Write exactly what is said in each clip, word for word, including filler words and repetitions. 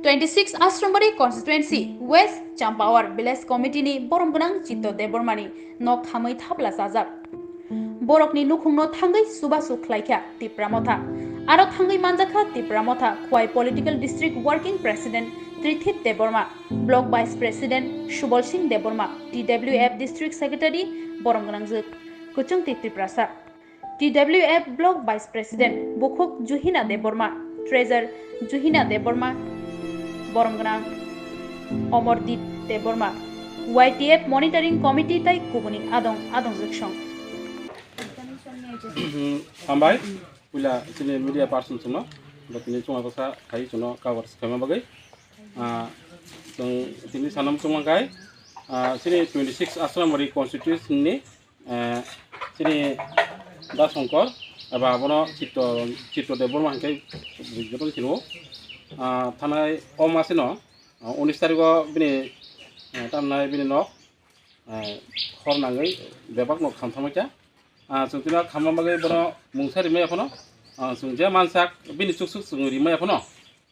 Twenty six Asrambari Constituency West Champawar Village Committee ni borom gwnang Chitto Debbarma ni nok khamwi thapla chajak. Borokni nukhungno thangwi chubachu khlaikha Tipra Motha. Aro thangwi manjakha Tipra Motha Khwai Political District Working President Trithit Debbarma, Block Vice President Subal Singh Debbarma, T W F District Secretary borom gwnangjwk Kuchungti Tiprasa. T W F Block Vice President Bukhuk Juhina Debbarma, Treasurer Juhina Debbarma, borom gwnang Omordip Debbarma, Y T F Monitoring Committee tai kubuni adong adongjwk song. Hambai, puila chini media person chwngno, bo tini chwngno bwsa khai chwngno cover khaima bagwi. Ah, chwng tini sanam chwngma khai, ah, chini twenty six Asrambari constituency ni, eh, chini Da Songkor, eba abono Chitto, Chitto Debbarma hwnkhe jotono sino. Ah, thanai o masino, ah, unis tarikgo bini, eh, tamnai bini nok, eh, hor nangwi bebak nok khamthangma kha. Ah, chwng tino khamma bagwi bono mungsa rimaya phano, ah, chwng je mansak bini chuksuk chwng rimaya phano,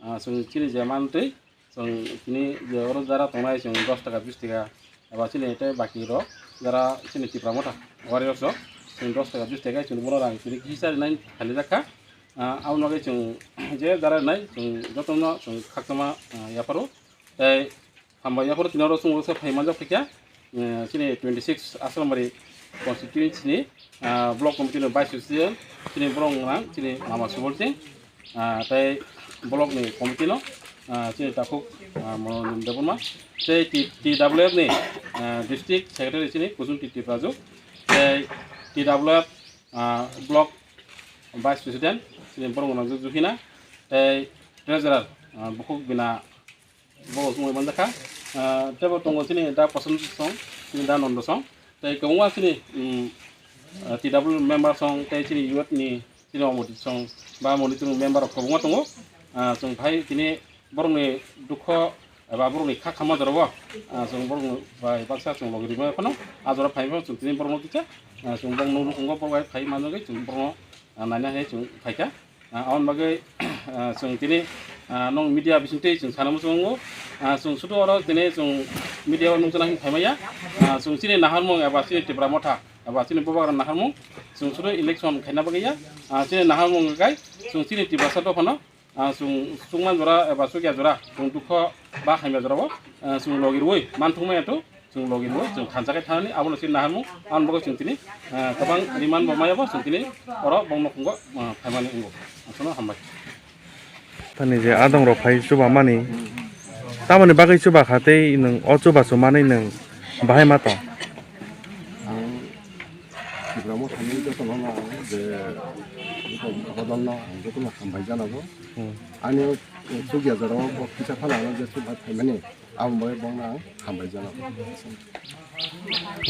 ah, chwng chini je mantwi, chwng tini je oro jara tongnai chwng dos taka, bis taka, eba chini tei baki rok jara chini Tipra Motha warriors rok chwng dos taka, bis taka chwng bono rang chini kisa rinai khalijak kha. Ah, aboni bagwi chwng je jara rinai chwng jotono chwng khakchangma, ah, yapharo. Tei hambai yapharo tini oro chwng se phai manjak phaikha, eh, chini twenty six Asrambari constituency ni, ah, block committee ni vice president chini borok wngna chini mama Subal Singh, ah, tei block ni committee no, ah, chini takhuk, ah, Monoranjan Debbarma, tei T-, T W F ni, ah, district secretary chini Kuchungti Tiprajwk, tei T W F, ah, block vice president chini borok wngna Juhina, tei treasurer, ah, Bukhuk Bina, bo chumui manjakha. Ah, tebo tongo chini da Kosom song, chini da Nondo song, tei kwbangma chini, um, ah, T W member song, tei chini youth ni chini omoti song, ba monitor member rok kwbangma tongo. Ah, chwng phai tini borokni dukho eba borokni kha khamma jorabo, ah, chwng borokni bai baksa chwng logi rima phano, ah, jora phai phano chwng tini borokno kisa, ah, chwng borokno nukhungo borok bai phai manjagwi chwng borokno, ah, naina hai chwng phaikha. Ah, aboni bagwi, ah, chwng tini, ah, nwng media bisingtwi chwng sana muchungo. Ah, chwng sudu oro tini chwng media o nukjana hwn phaimaya. Ah, chwng chini naharmung eba chini Tipra Motha eba chini bubagra naharmung chwng sudu election khaina bagwi ya. Ah, chini naharmung kai chwng chini Tiprasa dophano, ah, chwng chukma jora eba chukya jora chwng dukho ba hamya jorao, ah, chwng logi rwi manthokmaya to. Chwng logi bo chwng thansa khe thanani, abono chini naharmung, aboni bagwi chwng tini, ah, kwbang remand bo maya bo chwng tini oro bongno khungo, ah, phaimani wngo. Aswkno hambai. Tani je adong rok phai chuba mani, tamoni bagwi chuba kha tei nwng o chuba chumani nwng bahai ma tong? Ang Tipra Mothani jotono no ang je bukhuk bodolno ang jotono hambai janago. Hmm. Ani o chukya jorao bo kisa phano ano je chuba phaimani, aboni bagwi bongno ang hambai janago.